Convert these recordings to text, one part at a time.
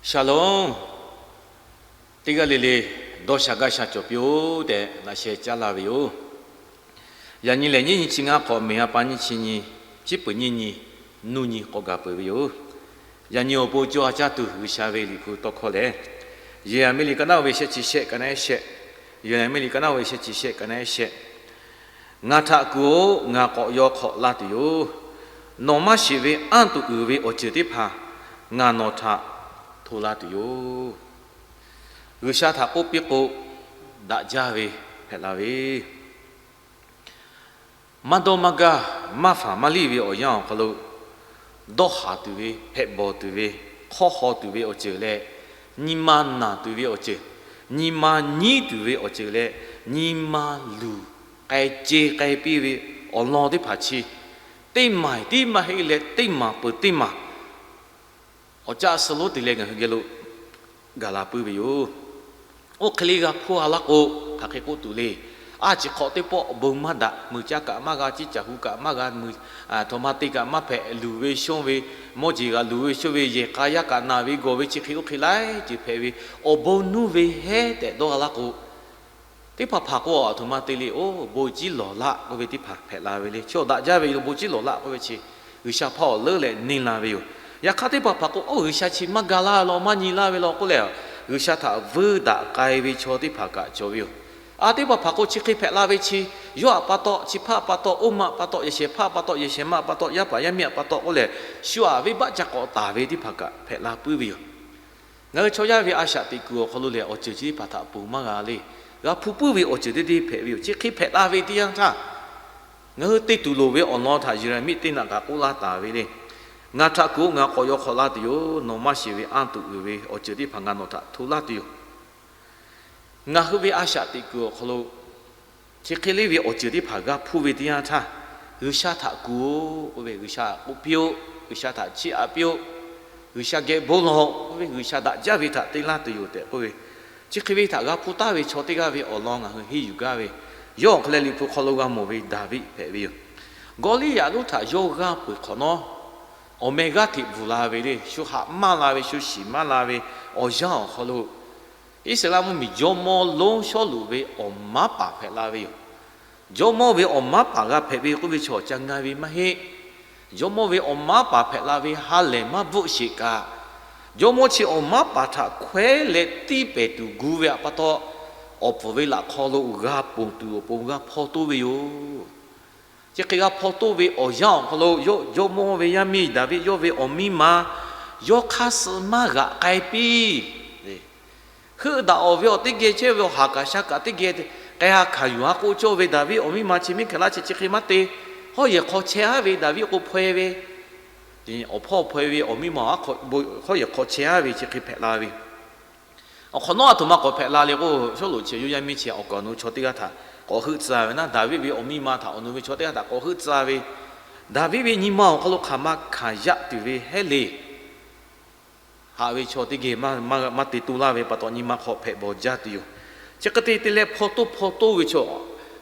Shalom. Teˇ g'aˇ le le dawˇ sha gaˇ sha cawˬ piˇ-oˆ tehꞈ laꞈ sheh caˉ laˇ ve yoˬ. Yaꞈ nyi lehˬ, nyiˇ nyi chi ngaˇ hk'awꞈ, miˬ ha pa nyiˇ chi nyi, chiˉ peuˍ nyiˇ nyi, nuˇ nyi k'awꞈ gaˬ peuˬ ve yoˬ. Yaꞈ nyi awˬ pon cawˇ a caˇ tuˬ G'uiˬsha ve Liꞈ hpu tawˇ hkawˇ lehˬ, Yeˍraˍmiˆ liꞈ ka naˉ ve shehˆ chi shehˆ ka naˉ ehˉ shehˆ, Yeˍraˍmiˆ liꞈ ka naˉ ve shehˆ chi shehˆ ka naˉ ehˉ shehˆ. Ngaˬ htaꞈ kuˬ-oˆ. Ngaˬ k'awꞈ yaw hk'awꞈ la tuˬ yoˬ. Nawˬ maˇ shiˍ ve anˇ tuˬ uiˍ ve awˬ ceuˬ teˇ hpaˍ ngaˬ nawˬ htaꞈ hto laˇ tuˬ yoˬ. G'uiˬsha htaꞈ k'oˆ piˇ k'o, daꞈ jaˇ ve hpehꞈ la ve, maˇ dawˇ maˇ gaˇ, maˇ faˍ maˇ liˇ ve awˬ yanˇ awˬ hk'aw lo, dawˇ haˍ tuˬ ve, hpehꞈ bawˬ tuˬ ve, hk'awˇ haw tuˬ ve awˬ ceuˬ leh, nyi ma naˬ tuˬ ve awˬ ceuˬ, nyi ma nyiˉ tuˬ ve awˬ ceuˬ leh, nyi ma luˬ k'ai ce k'ai piˇ ve awˬ lawn teˇ hpaˍ chi, teˇ maˬ tiˉ maˇ heˆ leh teˇ maˬ peuˬ teˇ maˬ awˬ caˆ suh lonˉ te leh ngaˬ hui geh lo gaˬ la puiˉ ve yoˬ. Oˇ hk'e le g'a hpuˇ a laˇ k'o, hk'aˬ hk'e k'oˆ tuˬ le. A ciˍ hk'awꞈ teˇ pawˆ bon maˇ daꞈ, mui caˇ kaꞈ maˇ g'a, ciˇ caˬ hu kaꞈ maˇ g'a, mui htaꞈ ma te kaꞈ maˇ hpehꞈ, luˬ ve shonˇ ve, mawˇ jeˬ g'aꞈ luˬ ve shonˇ ve, yehˬ k'a yaˇ kaꞈ naˬ ve gawˬ ve chi hk'e oˇ hk'e laiˉ ceuˬ hpehꞈ ve, awˬ bon nuˇ ve hehˉ tehꞈ dawˇ a laˇ k'o, teˇ hpaˍ hpaˍ k'o, aˬ htoꞈ ma te le, oˇ bon ciˉ lawˬ laˆ k'oˆ ve teˇ hpaˍ hpehꞈ la ve le. Chaw daꞈ jaˇ ve yoˬ, bon ciˉ lawˬ laˆ k'oˆ ve chi, G'uiˬsha hpaˇ awˬ leuˉ leh neˇ la ve yoˬ. Yaꞈ hk'aˇ teˇ hpaˍ hpaˍ k'o, oˇ G'uiˬsha chi maˇ ga laˇ ve law, maˇ nyi laˇ ve law k'oˆ leh, G'uiˬsha htaꞈ vuiˇ daꞈ k'ai ve chaw teˇ hpaˍ kaꞈ cawˬ ve yoˬ. A, teˇ hpaˍ hpaˍ k'o, chi hk'e hpehꞈ la ve chi, yawˇ htaꞈ pa taw, chi hpaˇ pa taw, oˇ ma pa taw, yehˬ shehˍ hpaˇ pa taw, yehˬ shehˍ ma pa taw, yaˇ paˍ yaˇ miˇ htaꞈ pa taw k'oˆ leh, shu aꞈ venˇbaˆ ca k'awꞈ taˍ ve teˇ hpaˍ kaꞈ hpehꞈ la puiˉ ve yoˬ. Ngaˬ hui chaw yaˇ ve a shaꞈ teꞈ kuiˬ awˬ hk'aw lo lehˬ, awˬ ceuˬ chi teˇ hpaˍ htaꞈ ponˬ maˇ g'a le. G'a hpuˇ puiˉ ve awˬ ceuˬ teˇ teˇ hpehꞈ ve yoˬ. Chi hk'e hpehꞈ la ve teˇ yanˇ htaˇ, ngaˬ hui te tuˬ loˍ ve awˬ lawn htaꞈ Yeˍraˍmiˆ teˇ naꞈ kaꞈ k'oˆ laˇ taˍ ve le. Ngaˬ htaꞈ kuˬ-oˆ. Ngaˬ k'awꞈ yaw hk'awꞈ laˇ tuˬ yoˬ. Nawˬ maˇ shiˍ ve anˇ tuˬ uiˍ ve awˬ ceuˬ teˇ hpaˍ ngaˬ nawˬ htaꞈ hto laˇ tuˬ yoˬ. Ngaˬ hui ve a shaꞈ teꞈ kuiˬ awˬ hk'aw lo chi hk'e le ve awˬ ceuˬ teˇ hpaˍ g'a hpuˇ ve teˇ yanˇ htaˇ, G'uiˬsha htaꞈ kuˬ-oˆ k'oˆ ve, G'uiˬsha k'oˆ piˇ-oˆ. G'uiˬsha htaꞈ chiˇ aꞈ piˇ-oˆ. G'uiˬsha geh bon lawˬ-oˆ k'oˆ ve, G'uiˬsha daꞈ jaˇ ve htaꞈ te laˇ tuˬ yoˬ tehꞈ k'oˆ ve, chi hk'e ve htaꞈ g'a hpuˇ taˍ ve chaw teˇ g'aˇ ve awˬ lawn ngaˬ hui henˇ yuˬ gaˇ ve, yawˇ awˬ hk'aw leh Liꞈ hpu hk'aw lo g'a mawˬ ve Daˍviˆ hpehꞈ ve yoˬ. Gawˇliˇyaꞈ lonˉ htaꞈ yawˇ g'aˇ peuˬ hk'awꞈ nawˉ, awˬ meh g'aˇ hteꞈ bvuhˬ la ve le. Shu haꞈ maˇ la ve, shu shiˍ maˇ la ve awˬ yanˇ awˬ hk'aw lo, Iˉsaˍreˍlaˆ mvuhˇmiˬ jawˇmawˇ lonˉ Sawˉluꞈ ve awˬ maˉ paˍ hpehꞈ la ve yoˬ. Jawˇmawˇ ve awˬ maˉ paˍ g'a hpehꞈ ve k'oˆ ve chaw ca ngaˇ ve maˇ heˆ. Jawˇmawˇ ve awˬ maˉ paˍ hpehꞈ la ve ha lehˬ maˇ bvuhˆ sheˍ kaꞈ, jawˇmawˇ chi awˬ maˉ paˍ htaꞈ hkawehˉ leh tiˇ pehˍ tuˬ gu ve htaꞈ pa taw, awˬ pfuhˍ ve laꞈ hk'aw lo g'a ponˬ tuˬ awˬ pon g'a hpaw toˇ ve yoˬ. Chi hk'e g'a hpaw toˇ ve awˬ yanˇ awˬ hk'aw lo, yawˇ jawˇmawˇ ve yaˇ miˇ Daˍviˆ yawˇ ve awˬ miˇ ma yawˇ hk'aˇ suh maˇ g'aꞈ k'ai piˇ. Heuˆ daꞈ awˬ ve awˬ teˇ geh chehˇ ve awˬ haˍ kaꞈ sha kaꞈ teˇ geh k'ai ha hkanˍ yuˬ ha k'oˆ cawˇ ve Daˍviˆ awˬ miˇ ma chi miˇ hkehˍ laˇ chi chi hk'e maˇ te. Hawˉ yehˬ hk'aw chehˇ aˉ ve Daˍviˆ k'o hpaw-e ve, awˬ hpawˇ hpaw-e ve awˬ miˇ ma hawˉ yehˬ hk'aw chehˇ aˉ ve chi hk'e hpehꞈ la ve. Awˬ hk'awꞈ nawˉ aˬ htoꞈ ma k'awꞈ hpehꞈ la le k'o, Sawˉluꞈ chi yawˇ yaˇ miˇ chi awˬ kaˍ awˬ nu chaw teˇ g'aˇ htaꞈ k'awꞈ heuˆ tcuh ve naˉ, Daˍviˆ ve awˬ miˇ ma htaꞈ awˬ nu ve chaw teˇ g'aˇ htaꞈ k'awꞈ heuˆ tcuh ve, Daˍviˆ ve nyi ma awˬ hk'aw lo hk'aˬ ma hkanˍ yaꞈ tuˬ ve hehˉ le. Haꞈ ve chaw teˇ geh maˇ te toˇ laˇ ve pa taw nyi ma hk'aw hpehꞈ bawˬ jaˇ tuˬ yoˬ. Chi hk'e te te leh hpaw toˇ hpaw toˇ ve chaw,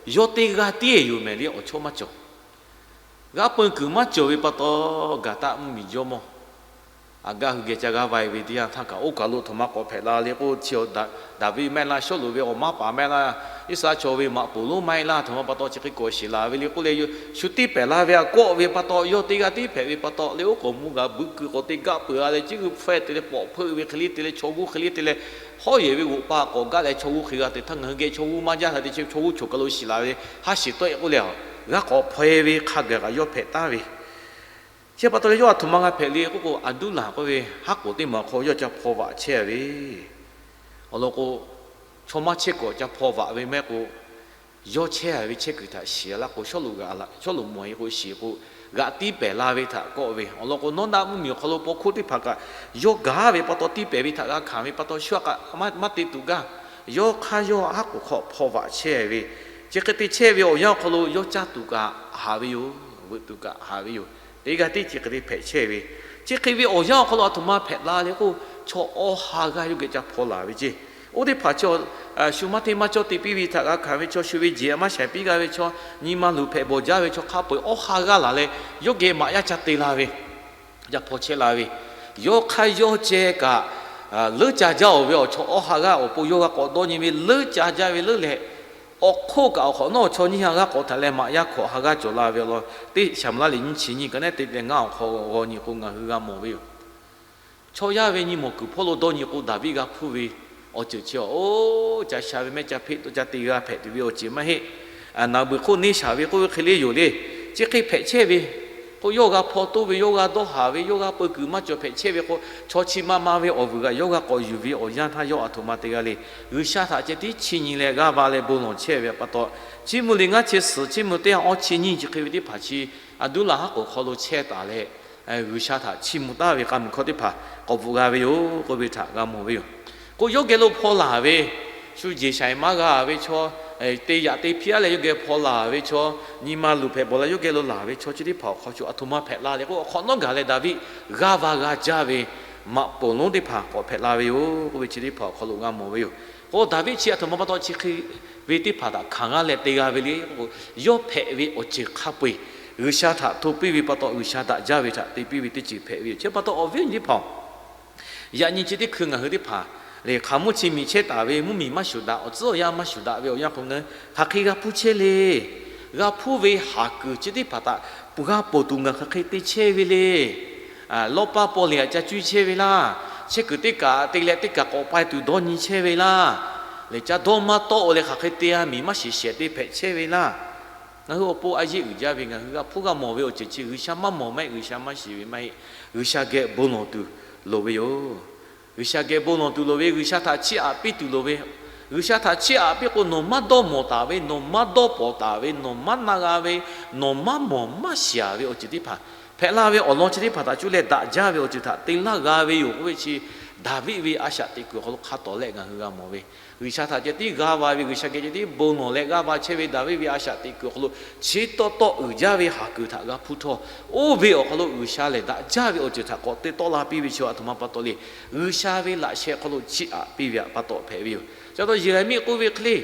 yawˇ teˇ g'aˇ tiˉ yoˬ mehˍ le, awˬ chawˇ maˇ cawˬ. G'aˇ peun kuiˬ maˇ cawˬ ve pa taw, gaˬ taˆ mvuhˇmiˬ jawˇmawˇ Aˍgaˆ hui geh ca g'aˇ va-e ve teˇ yanˇ htaˇ kaꞈ, oˇ kaˬ lo htoꞈ ma k'awꞈ hpehꞈ la le k'o, chi Daˍviˆ maˇ heˆ laˇ, Sawˉluꞈ ve awˬ maˉ paˍ maˇ heˆ laˇ, Iˉsaˍreˍlaˆ chaw ve maꞈ poˍ lonˉ maˇ heˆ laˇ, htoꞈ ma pa taw chi hk'e k'awꞈ shiˍ laˬ ve le k'oˆ leh, shu tiˇ pehˍ laˇ ve aꞈ kawˆ ve pa taw, yawˇ teˇ g'aˇ tiˉ hpehꞈ ve pa taw, leh oˉ k'oˍ mvuhˇ g'a buiˇ keu k'o teˇ gaˆ peuˬ-a leh, ciˉ g'uiˇ hpfuhˇ te leh pawꞈ hpeuˆ ve hk'e le te leh, chaw g'uˇ hk'e le te leh, hawˉ yehˬ ve g'oꞈ pa k'awꞈ gaˆ leh chaw g'uˇ hk'e g'a te htaˇ, ngaˬ hui geh chaw g'uˇ maˇ jaˇ htaꞈ te chi chaw g'uˇ choˬ kaˬ lo shiˍ laˬ ve, haˉ shiˍ tawˆ-e k'oˆ leh, g'a k'awꞈ hpaw-e ve hk'a gaˬ kaꞈ yawˇ hpehꞈ taˍ ve. Chi pa taw leh yawˇ aˬ htoꞈ ma g'a hpehꞈ le k'oˆ k'o, Aˍduˉlaˬ k'oˆ ve haˉ k'oˍ teˇ maˬ hk'aw yawˇ ca hpaw vaꞈ chehˇ ve. Awˬ lawn k'o, chaw maˇ chehˇ k'awꞈ ca hpaw vaꞈ ve mehˆ k'o, yawˇ chehˇ ve chehˇ kuiˬ htaꞈ shiˍ laˇ k'o, Sawˉluꞈ g'aꞈ la, Sawˉluꞈ mawˬ-e k'o shiˍ k'o, g'aꞈ tiˇ pehˍ la ve htaꞈ kawˆ ve. Awˬ lawn k'o, Nawˉdaˆ mvuhˇmiˬ awˬ hk'aw lo paw hkuˇ teˇ hpaˍ kaꞈ yawˇ gaˬ ve pa taw tiˇ pehˍ ve htaꞈ g'a hkanˍ ve pa taw, shu aꞈ kaꞈ maˇ te tuˬ gaˇ. Yawˇ hk'aˇ yawˇ haˉ k'oˍ hk'aw hpaw vaꞈ chehˇ ve. Chi hk'e te chehˇ ve awˬ yanˇ awˬ hk'aw lo yawˇ caˇ tuˬ kaꞈ haꞈ ve yoˬ. Veuꞈ tuˬ kaꞈ haꞈ ve yoˬ. Teˇ g'aˇ tiˉ chi hk'e te hpehꞈ chehˇ ve. Chi hk'e ve awˬ yanˇ awˬ hk'aw lo aˬ htoꞈ ma hpehꞈ la le k'o, chaw awˬ ha g'aˇ yawˇ geh ca hpaw laˬ ve ceˇ. Oˇ teˇ hpaˍ chaw, shu maˇ hteˇ maˇ cawˇ te piˇ ve htaꞈ g'a hkanˍ ve chaw, shu ve jeˬ aꞈ maˇ shaiˍ piˇ g'a ve chaw, nyi ma luˬ hpehꞈ bawˬ jaˇ ve chaw hk'a peu-eˬ awˬ ha g'aˇ laˬ leh, yawˇ geh maꞈ yaˇ ca te la ve. Ca hpaw chehˇ la ve. Yawˇ hk'aˇ yawˇ ceh kaꞈ, leuˉ ca jaˇ-oˬ ve awˬ chaw awˇ ha g'aˇ awˬ pon yawˇ g'a k'awꞈ dawˇ nyi ve, leuˉ ca jaˇ ve leuˉ leh, awˬ hk'oˆ kaꞈ awˬ hk'awꞈ nawˉ awˬ chaw nyiˇ ha g'aˇ k'awꞈ htaꞈ leh maꞈ yaˇ hkawꞈ ha g'aˇ cawˬ la ve awˬ lawn teˇ Saˍmo laˇ liꞈ nyiˇ chi nyiˇ ka neˉ te leh ngaˇ awˬ hk'aw g'aw nyi k'o ngaˬ hui g'a mawˬ ve yoˬ. Chaw yaˇ ve nyi mawˬ kuiˬ hpawˇ lo dawˇ nyi k'o, Daˍviˆ g'a hpuˇ ve awˬ ceuˬ chi awˬ, oˇ ca sha ve mehˆ ca hpeˆ tawˇ ca te g'a hpehꞈ tuˬ ve awˬ ceuˬ maˇ heˆ. Naˍ beuˬ hk'oˆ neˇ shaˍ ve k'oˆ ve hk'e le yoˬ le. Chi hk'e hpehꞈ chehˇ ve k'o, yawˇ g'a hpaw toˇ ve, yawˇ g'a dawˇ haˍ ve, yawˇ g'a peu kuiˬ maˇ cawˬ hpehꞈ chehˇ ve k'o, chaw chi ma ma ve awˬ vuiˬ kaꞈ yawˇ g'a k'awꞈ yuˬ ve awˬ yanˇ htaˇ yawˇ aˬ htoꞈ ma te g'a le. G'uiˬsha htaꞈ ceh tiˉ chiˇ nyi leh g'aˇ va leh bon lawˬ chehˇ ve pa taw, Chiˇ mvuh liꞈ ngaˇ chi suhˍ, Chiˇ mvuh teˇ ha awˇ chi nyiˇ chi hk'e ve teˇ hpaˍ chi, aˬ duˇ laˬ haˉ k'oˍ hk'aw lo chehˇ taˍ leh, G'uiˬsha htaꞈ chiˇ mvuh taˍ ve k'a muiˬ hkawˇ teˇ hpaˍ k'awꞈ bvuhꞈ g'a ve yoˬ k'oˆ ve htaꞈ g'a mawˬ ve yoˬ. K'o, yawˇ geh lo hpaw laˬ ve, shu jeˬ shaiˍ maˇ g'a ve chaw, te yaꞈ te hpiˇ-aˉ leh yawˇ geh hpaw laˬ ve chaw, nyi ma luˬ hpehꞈ bawˬ leh yawˇ geh lo laˬ ve chaw chi teˇ hpaˍ awˬ hk'aw shu aˬ htoꞈ ma hpehꞈ la le k'o, awˬ hk'awꞈ nawˉ gaˬ leh Daˍviˆ g'aˇ va g'a jaˇ ve maꞈ poˍ lonˉ teˇ hpaˍ k'awꞈ hpehꞈ la ve yoˬ k'oˆ ve chi teˇ hpaˍ awˬ hk'aw lo g'a mawˬ ve yoˬ. K'o, Daˍviˆ chi aˬ htoꞈ ma pa taw chi hk'e ve teˇ hpaˍ htaꞈ hkanˍ g'a leh te g'a ve le k'o, yawˇ hpehꞈ ve awˬ ceuˬ hk'a peu-eˬ G'uiˬsha htaꞈ hto piˇ ve pa taw, G'uiˬsha daꞈ jaˇ ve htaꞈ te piˇ ve teˇ ceuˬ hpehꞈ ve yoˬ. Chi pa taw awˬ viˉ awˬ nyi teˇ hpaˍ-oˬ, yaꞈ nyi chi teˇ hkui ngaˬ hui teˇ hpaˍ lehˬ, hk'aˬ mvuhˇ chi miˬ chehˇ taˍ ve, mvuhˇmiˬ maˇ shuˍ daꞈ, awˬ tcuhˉ awˬ yanˇ maˇ shuˍ daꞈ ve awˬ yanˇ hk'aw ngaˬ hui hk'aˬ hk'e g'a hpuˇ chehˇ le. G'a hpuˇ ve haˍ kuiˬ chi teˇ hpaˍ htaꞈ g'a ponˬ tuˬ ngaˬ hk'aˬ hk'e te chehˇ ve le. Lawˇ paˇ paw lehˬ aꞈ ca cuˇ chehˇ ve laˇ. Chehˇ kuiˬ teˇ kaꞈ te leh teˇ kaꞈ k'awꞈ paiˇ tuˬ dawˇ nyi chehˇ ve laˇ. Lehˬ ca dawˇ maˇ tawˆ-o leh hk'aˬ hk'e te-a miˬ maˇ shiˍ shehˍ te hpehꞈ chehˇ ve laˇ. Ngaˬ hui awˬ pon a yeˇ uiˍ jaˇ ve, ngaˬ hui g'a hpuˇ g'a mawˬ ve awˬ ceuˬ chi G'uiˬsha maˇ mawˬ maˇ heˆ, G'uiˬsha maˇ shiˍ ve maˇ heˆ. G'uiˬsha geh bon lawˬ tuˬ loˍ ve yoˬ. G'uiˬsha geh bon lawˬ tuˬ loˍ ve, G'uiˬsha htaꞈ chiˇ aꞈ piˇ tuˬ loˍ ve. G'uiˬsha htaꞈ chiˇ aꞈ piˇ k'o, nawˬ maˇ dawˇ mawˬ taˍ ve, nawˬ maˇ dawˇ pawnˍ taˍ ve, nawˬ maˇ na g'a ve, nawˬ maˇ mawˬ maˇ shiˍ-a ve awˬ ceuˬ teˇ hpaˍ, hpehꞈ la ve awˬ lawn chi teˇ hpaˍ htaꞈ cuˇ leh daꞈ jaˇ ve awˬ ceuˬ htaꞈ te laˇ g'a ve yoˬ k'oˆ ve chi, Daˍviˆ ve a shaꞈ teꞈ kuiˬ awˬ hk'aw lo hk'a tawˍ leh ngaˬ hui g'a mawˬ ve, G'uiˬsha htaꞈ ceh tiˉ g'aˇ va ve, G'uiˬsha geh ceh tiˉ bon lawˬ leh g'aˇ va chehˇ ve Daˍviˆ ve a shaꞈ teꞈ kuiˬ awˬ hk'aw lo chi tawˇ tawˆ uiˍ jaˇ ve haˍ kuiˬ htaꞈ g'a hpuˇ htawˇ, oˇ ve awˬ hk'aw lo G'uiˬsha lehˬ daꞈ jaˇ ve awˬ ceuˬ htaꞈ k'awꞈ te tawˆ la piˇ ve chi aˬ htoꞈ ma pa taw le. G'uiˬsha ve laꞈ sheh hk'aw lo chiˇ aꞈ piˇ ve pa taw hpehꞈ ve yoˬ. Chi pa taw Yeˍraˍmiˆ k'oˆ ve hk'e le,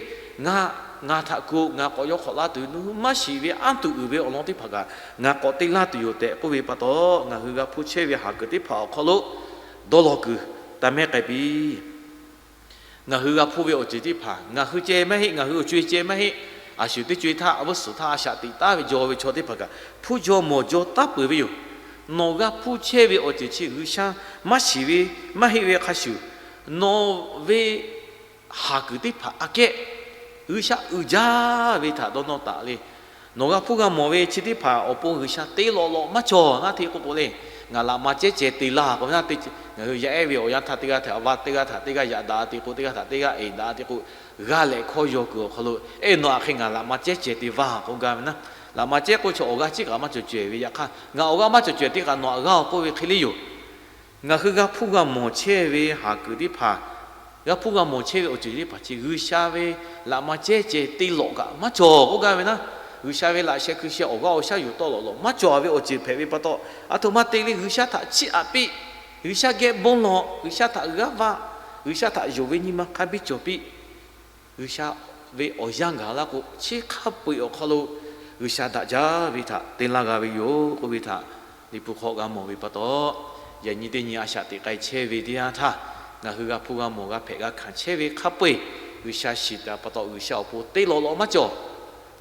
ngaˬ, ngaˬ htaꞈ kuˬ, ngaˬ k'awꞈ yaw hk'awꞈ laˇ tuˬ, nawˬ hui maˇ shiˍ ve anˇ tuˬ uiˍ ve awˬ lawn teˇ hpaˍ kaꞈ ngaˬ k'awꞈ te laˇ tuˬ yoˬ tehꞈ k'oˆ ve pa taw, ngaˬ hui g'a hpuˇ chehˇ ve haˍ kuiˬ teˇ hpaˍ awˬ hk'aw lo dawˇ law kuiˬ taˇ mehˉ k'ai piˇ. Ngaˬ hui g'a hpuˇ ve awˬ ceuˬ teˇ hpaˍ ngaˬ hui ceh maˇ heˆ, ngaˬ hui awˬ co-e ceh maˇ heˆ. A shuˍ teˇ co-e htaˇ, a vuhˇ suhˍ htaˇ a shaꞈ teꞈ taˍ ve jaw ve chaw teˇ hpaˍ kaꞈ hpuˇ jaw mawˬ jaw taˉ peuˬ ve yoˬ. Nawˬ g'a hpuˇ chehˇ ve awˬ ceuˬ chi G'uiˬsha maˇ shiˍ ve maˇ heˆ ve hk'a shuˍ, nawˬ ve haˍ kuiˬ teˇ hpaˍ aꞈ kehˉ G'uiˬsha uiˍ jaˇ ve htaꞈ dawˇ nawˇ taˍ le. Nawˬ g'a hpuˇ g'a mawˬ ve chi teˇ hpaˍ awˬ pon G'uiˬsha te lawꞈ lawꞈ maˇ cawˬ naˉ hteˇ k'oˆ k'o le, ngaˬ laꞈ ma cehˉ ceh te laˇ k'o naˉ te, ngaˬ hui yaˇ ehˉ ve awˬ yanˇ htaˇ teˇ g'aˇ htaꞈ va, teˇ g'aˇ htaꞈ teˇ g'aˇ yaꞈ daꞈ te k'o, teˇ g'aˇ htaꞈ teˇ g'aˇ eˍ daꞈ te k'o, g'aˇ lehꞈ hkawˇ yaw kuiˬ awˬ hk'aw lo, eˇ nawˬ aꞈ hk'e ngaˬ laꞈ ma cehˉ ceh te vaˇ k'oˆ gaˇ ve naˉ. Laꞈ ma cehˉ k'oˆ chaw awˬ g'aˇ ciˉ kaꞈ maˇ cawˬ cawehˬ ve, yaꞈ hk'aˇ ngaˬ awˬ g'aˇ maˇ cawˬ cawehˬ teˇ kaꞈ nawˬ aꞈ g'aˇ-oˬ k'oˆ ve hk'e le yoˬ. Ngaˬ hui g'a hpuˇ g'a mawˬ chehˇ ve haˍ kuiˬ teˇ hpaˍ, g'a hpuˇ g'a mawˬ chehˇ ve awˬ ceuˬ teˇ hpaˍ chi G'uiˬsha ve laꞈ ma cehˉ ceh te lawꞈ kaꞈ maˇ cawˬ k'oˆ gaˇ ve naˉ. G'uiˬsha ve laꞈ sheh hkui sheh awˬ g'aˇ awˬ shaˉ yuˬ tawˆ lawꞈ lawꞈ maˇ cawˬ ve awˬ ceuˬ hpehꞈ ve pa taw, aˬ htoꞈ ma te le G'uiˬsha htaꞈ chiˇ aꞈ piˇ, G'uiˬsha geh bon lawˬ, G'uiˬsha htaꞈ g'aˇ va, G'uiˬsha htaꞈ yonˍ ve nyi ma hk'a biˇ cawˬ piˇ. G'uiˬsha ve awˬ yanˇ gaˬ laˇ k'o, chi hk'a peu-eˬ awˬ hk'aw lo G'uiˬsha daꞈ jaˇ ve htaꞈ te laˇ g'a ve yoˬ k'oˆ ve htaꞈ Liꞈ hpu hk'aw g'a mawˬ ve pa taw, yaꞈ nyi teˇ nyi a shaꞈ teꞈ k'ai chehˇ ve teˇ yanˇ htaˇ, ngaˬ hui g'a hpuˇ g'a mawˬ g'a hpehꞈ g'a hkanˍ chehˇ ve hk'a peu-eˬ G'uiˬsha shiˍ taˍ pa taw, G'uiˬsha awˬ pon te lawꞈ lawꞈ maˇ cawˬ.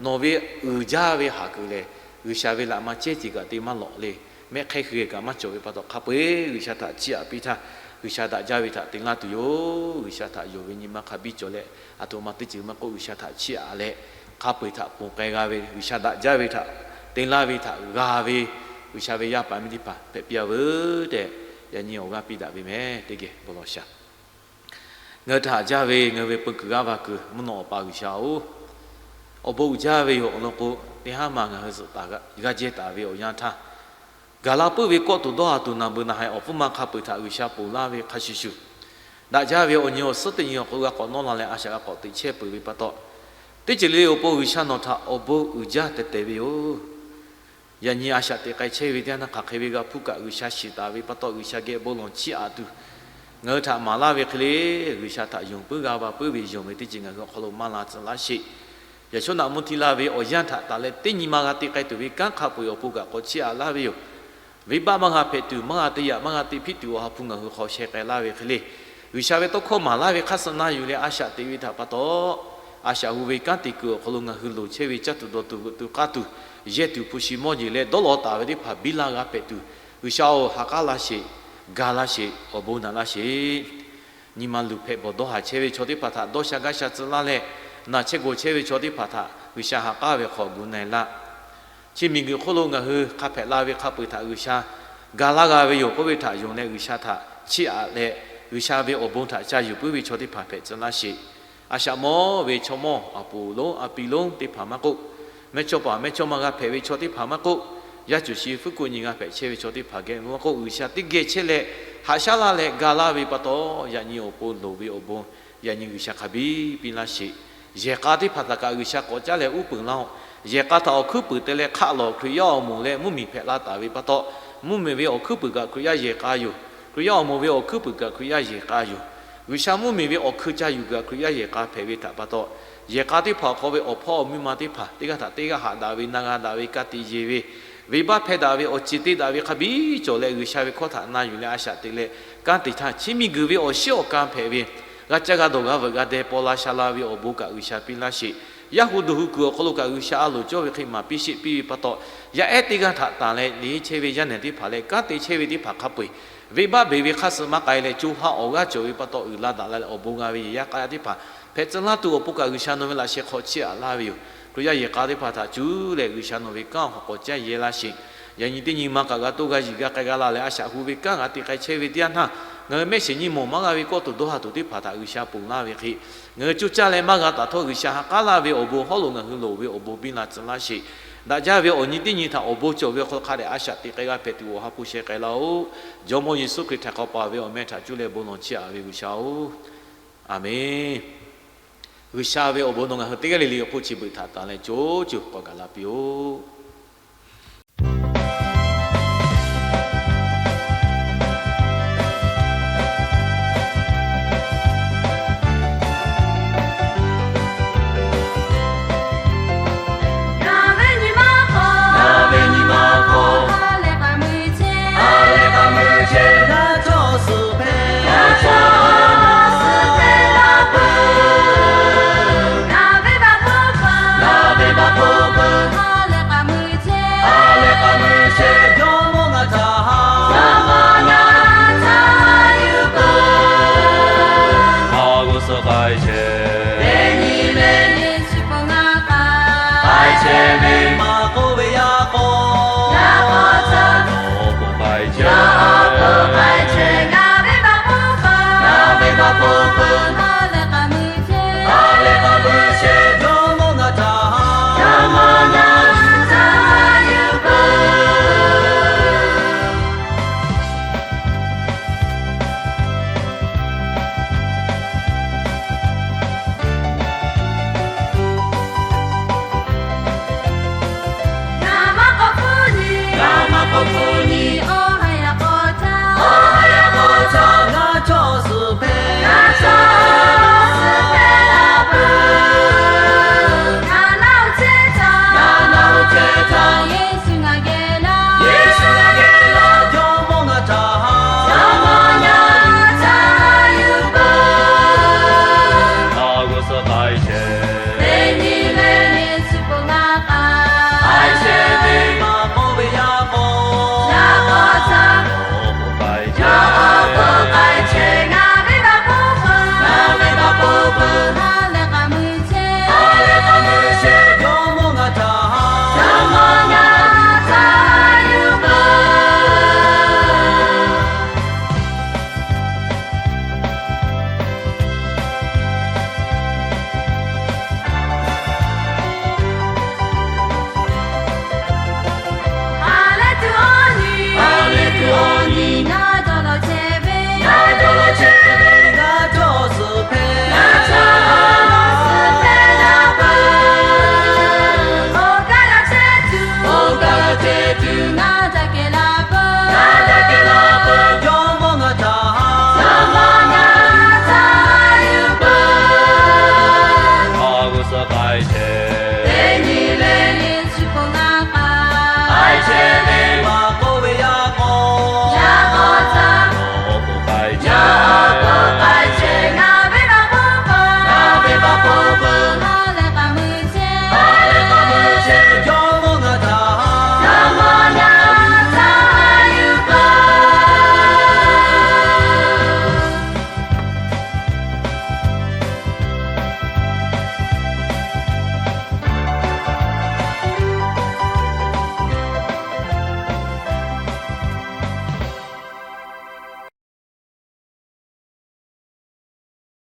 Nawˬ ve uiˍ jaˇ ve haˍ kuiˬ lehˬ, G'uiˬsha ve laꞈ ma cehˉ ceh kaꞈ te maˇ lawꞈ le. Mehˆ hk'ehˇ hui kaꞈ maˇ cawˬ ve pa taw, hk'a peu-eˬ G'uiˬsha htaꞈ chiˇ aꞈ piˇ htaˇ, G'uiˬsha daꞈ jaˇ ve htaꞈ te laˇ tuˬ yoˬ. G'uiˬsha htaꞈ yonˍ ve nyi ma hk'a biˇ cawˬ leh, aˬ htoꞈ ma teˇ ceuˬ maˇ k'oˆ G'uiˬsha htaꞈ chiˇ aꞈ leh, hk'a peu-eˬ htaꞈ ponˬ k'ai g'a ve, G'uiˬsha daꞈ jaˇ ve htaꞈ te laˇ ve htaꞈ g'a ve, G'uiˬsha ve yaˇ paˍ miˇ teˇ hpaˍ hpehꞈ piˇ-a veuˬ tehꞈ, yaꞈ nyi awˬ g'aˇ piˇ daꞈ ve meh teˇ geh bon lawˬ shaˍ. Ngaˬ hui htaꞈ haꞈ jaˇ ve ngaˬ hui ve peu kuiˬ g'aˇ va kuiˬ mvuhˇ naw Awˬ pa G'uiˬsha-oˬ, awˬ bon uiˍ jaˇ ve yoˬ. Awˬ lawn k'o, teˇ haˉ ma ngaˬ hui zuhꞈ taˍ g'a jehˇ taˍ ve awˬ yanˇ htaˇ, gaˬ la puiˉ ve kawˆ tuˬ dawˇ ha tuˬ naˬ beuˬ naˬ haiˬ awˬ hpfuhˇ ma hk'a peu-eˬ htaꞈ G'uiˬsha ponˬ laˇ ve hk'a shuˍ shuˍ, daꞈ jaˇ ve awˬ nyi awˬ suhˉ teˇ nyi awˬ hk'aw lo g'a k'awꞈ nawˇ la leh a shaꞈ g'a k'awꞈ teꞈ chehˇ peuˬ ve pa taw, teˇ ceuˬ le le awˬ pon G'uiˬsha nawˬ htaꞈ awˬ bon uiˍ jaˇ tehꞈ tehꞈ ve yoˬ. Yaꞈ nyi a shaꞈ teꞈ k'ai chehˇ ve teˇ yanˇ htaˇ hk'aˬ hk'e ve g'a hpuˇ kaꞈ G'uiˬsha shiˍ taˍ ve pa taw, G'uiˬsha geh bon lawˬ chiˇ aꞈ tuˬ, ngaˬ hui htaꞈ maˍ laˇ ve hk'e le, G'uiˬsha htaꞈ yonˍ puiˉ g'a va puiˉ ve yonˍ ve teˇ ceuˬ ngaˬ hui awˬ hk'aw lo maˇ la tcuh laˇ sheˍ. Yaꞈ shawˉ naꞈ mvuhˇ htiˇ laˇ ve awˬ yanˇ htaꞈ taˍ leh teˇ nyi ma g'a te k'ai tuˬ ve kanˉ hk'a peu-eˬ awˬ pon kaꞈ k'awꞈ chiˇ aꞈ laˇ ve yoˬ. Venˇbaˆ maˇ g'a hpehꞈ tuˬ, maˇ g'a te yaꞈ maˇ g'a te hpiˆ tuˬ awˬ ha hpu ngaˬ hui hk'aw sheh k'ai laˇ ve hk'e le, G'uiˬsha ve tawˇ hkawˇ maˍ laˇ ve hk'aˇ suh na yuˬ leh a shaꞈ teꞈ ve htaꞈ pa taw, a shaꞈ hu ve kanˉ te kuiˬ awˬ hk'aw lo ngaˬ hui loˍ chehˇ ve caˇ tuˬ dawˬ tuˬ veuꞈ tuˬ k'aˇ tuˬ, yehˇ tuˬ hpu shi mawˇ jeˬ leh dawˇ law taˍ ve teˇ hpaˍ biˇ laˇ g'a hpehꞈ tuˬ, G'uiˬsha-oˬ, ha k'aˉ laˇ sheˍ, ga laˇ sheˍ, awˬ bon naꞈ laˇ sheˍ. Nyi ma luˬ hpehꞈ bawˬ dawˇ haˍ chehˇ ve chaw teˇ hpaˍ htaꞈ dawˇ sha gaˇ sha tcuh laˇ leh, naˬ chehˇ gawˬ chehˇ ve chaw teˇ hpaˍ htaꞈ G'uiˬsha ha k'aˉ ve hk'aw gu na-e laˇ. Chi miˬguiˬ hk'oˆ lo ngaˬ hui hk'a hpehꞈ la ve hk'a peu-eˬ htaꞈ G'uiˬsha ga laˇ g'a ve yoˬ k'oˆ ve htaꞈ yonˍ leh, G'uiˬsha htaꞈ chiˇ aꞈ leh, G'uiˬsha ve awˬ bon htaꞈ ca yuˬ puiˉ ve chaw teˇ hpaˍ hpehꞈ tcuh laˇ sheˍ. A shaꞈ mawˇ ve chaw mawˇ, a poˍ lonˉ a piˍ lonˉ teˇ hpaˍ maˇ k'oˆ, mehˇchawˇ paˍ mehˇchawˇma g'a hpehꞈ ve chaw teˇ hpaˍ maˇ k'oˆ, yaˇ cuˬ shi fuˉ kuˆ nyi g'a hpehꞈ chehˇ ve chaw teˇ hpaˍ geh maˇ k'oˆ, G'uiˬsha teˇ geh chehˇ leh haꞈ shaˉ laˇ leh ga laˇ ve pa taw, yaꞈ nyi awˬ pon loˍ ve awˬ bon, yaꞈ nyi G'uiˬsha hk'a biˇ piˇ laˇ sheˍ. Yehˬ k'a teˇ hpaˍ htaꞈ kaꞈ G'uiˬsha k'awꞈ caˉ leh uˉ peunˍ laˇ-oˆ. Yehˬ k'a htaꞈ awˬ hkuiˉ puiˍ te leh hk'aˆ lawˬ Hkriꞈ yaˇ awˬ moˍ leh mvuhˇmiˬ hpehꞈ la taˍ ve pa taw, mvuhˇmiˬ ve awˬ hkuiˉ puiˍ kaꞈ Hkriꞈ yaˇ yehˬ k'a yoˬ. Hkriꞈ yaˇ awˬ moˍ ve awˬ hkuiˉ puiˍ kaꞈ Hkriꞈ yaˇ yehˬ k'a yoˬ. G'uiˬsha mvuhˇmiˬ ve awˬ hkui ca yuˬ kaꞈ Hkriꞈ yaˇ yehˬ k'a hpehꞈ ve htaꞈ pa taw, yehˬ k'a teˇ hpaˍ awˬ hk'aw ve awˬ hpawˇ awˬ miˇ ma teˇ hpaˍ teˇ g'aˇ htaꞈ teˇ g'aˇ haꞈ daꞈ ve, na g'a daꞈ ve, ka tiꞈ yeˬ ve, venˇbaˆ hpehˇ daꞈ ve, awˬ ceˬ te daꞈ ve hk'a biˇ cawˬ leh, G'uiˬsha ve hkawˇ htaꞈ na yuˬ leh a shaꞈ teꞈ leh kanˉ te htaˇ, chi miˬguiˬ ve awˬ shiˉ awˬ ka hpehꞈ ve, g'a caˇ g'a dawˬ g'a veuꞈ g'a deh paw la sha la ve awˬ bon kaꞈ G'uiˬsha piˇ laˇ sheˍ. Yaˇ hu duˬ hu kuiˬ awˬ hk'aw lo kaꞈ G'uiˬsha a loˍ cawˇ ve hk'e maˍ piˇ sheˆ piˇ ve pa taw, yaˇ ehˉ teˇ g'aˇ htaꞈ tanˬ leh liꞈ chehˇ ve yaˇ nehˬ teˇ hpaˍ leh kanˉ te chehˇ ve teˇ hpaˍ hk'a peu-eˬ, venˇbaˆ beˬ ve hk'aˇ suh maˇ k'ai leh co ha awˬ g'aˇ cawˬ ve pa taw, uiˍ la daꞈ la leh awˬ bon g'a ve yehˬ yaˇ k'a yaˇ teˇ hpaˍ hpehꞈ tcuh laˇ tuˬ awˬ pon kaꞈ G'uiˬsha nawˬ ve laꞈ sheh hk'aw chiˇ aꞈ laˇ ve yoˬ. Hkriꞈ yaˇ yehˬ k'a teˇ hpaˍ htaꞈ cuˉ leh G'uiˬsha nawˬ ve kanˉ awˬ hk'aw k'awꞈ caˇ yehˬ laˇ sheˍ. Yaꞈ nyi teˇ nyi ma kaꞈ g'a toˇ g'a yiˬ g'a k'ai g'a la leh a shaꞈ hu ve kanˉ g'a te k'ai chehˇ ve teˇ yanˇ htaˇ, ngaˬ hui mehˆ shiˍ nyi mawˬ maˇ g'a ve kawˇ tuˬ dawˇ ha tuˬ teˇ hpaˍ htaꞈ G'uiˬsha ponˬ laˇ ve hk'e, ngaˬ hui coˇ caˇ leh maˇ g'a taˍ htawˇ, G'uiˬsha ha k'aˉ laˇ ve awˬ bon hawˉ lo ngaˬ hui loˍ ve awˬ bon biˇ la tcuh laˇ sheˍ. Daꞈ jaˇ ve awˬ nyi teˇ nyi htaꞈ awˬ bon cawˬ ve awˬ hk'aw lo hk'a dehꞈ a shaꞈ teꞈ k'ai g'a hpehꞈ tuˬ awˬ ha hpu sheh k'ai laˇ-oˆ. Jawˇmawˇ Yeˍsuˆ Hkriꞈ htaꞈ k'awꞈ paˍ ve awˬ meh htaꞈ cuˇ leh bon lawˬ chiˇ aꞈ ve G'uiˬsha-oˬ, Aˍmenˍ. G'uiˬsha ve awˬ bon nawˬ ngaˬ hui teˇ g'aˇ le le awˬ hk'oˆ chi beuꞈ htaꞈ tanˬ leh co co k'awꞈ gaˬ la piˇ-oˆ.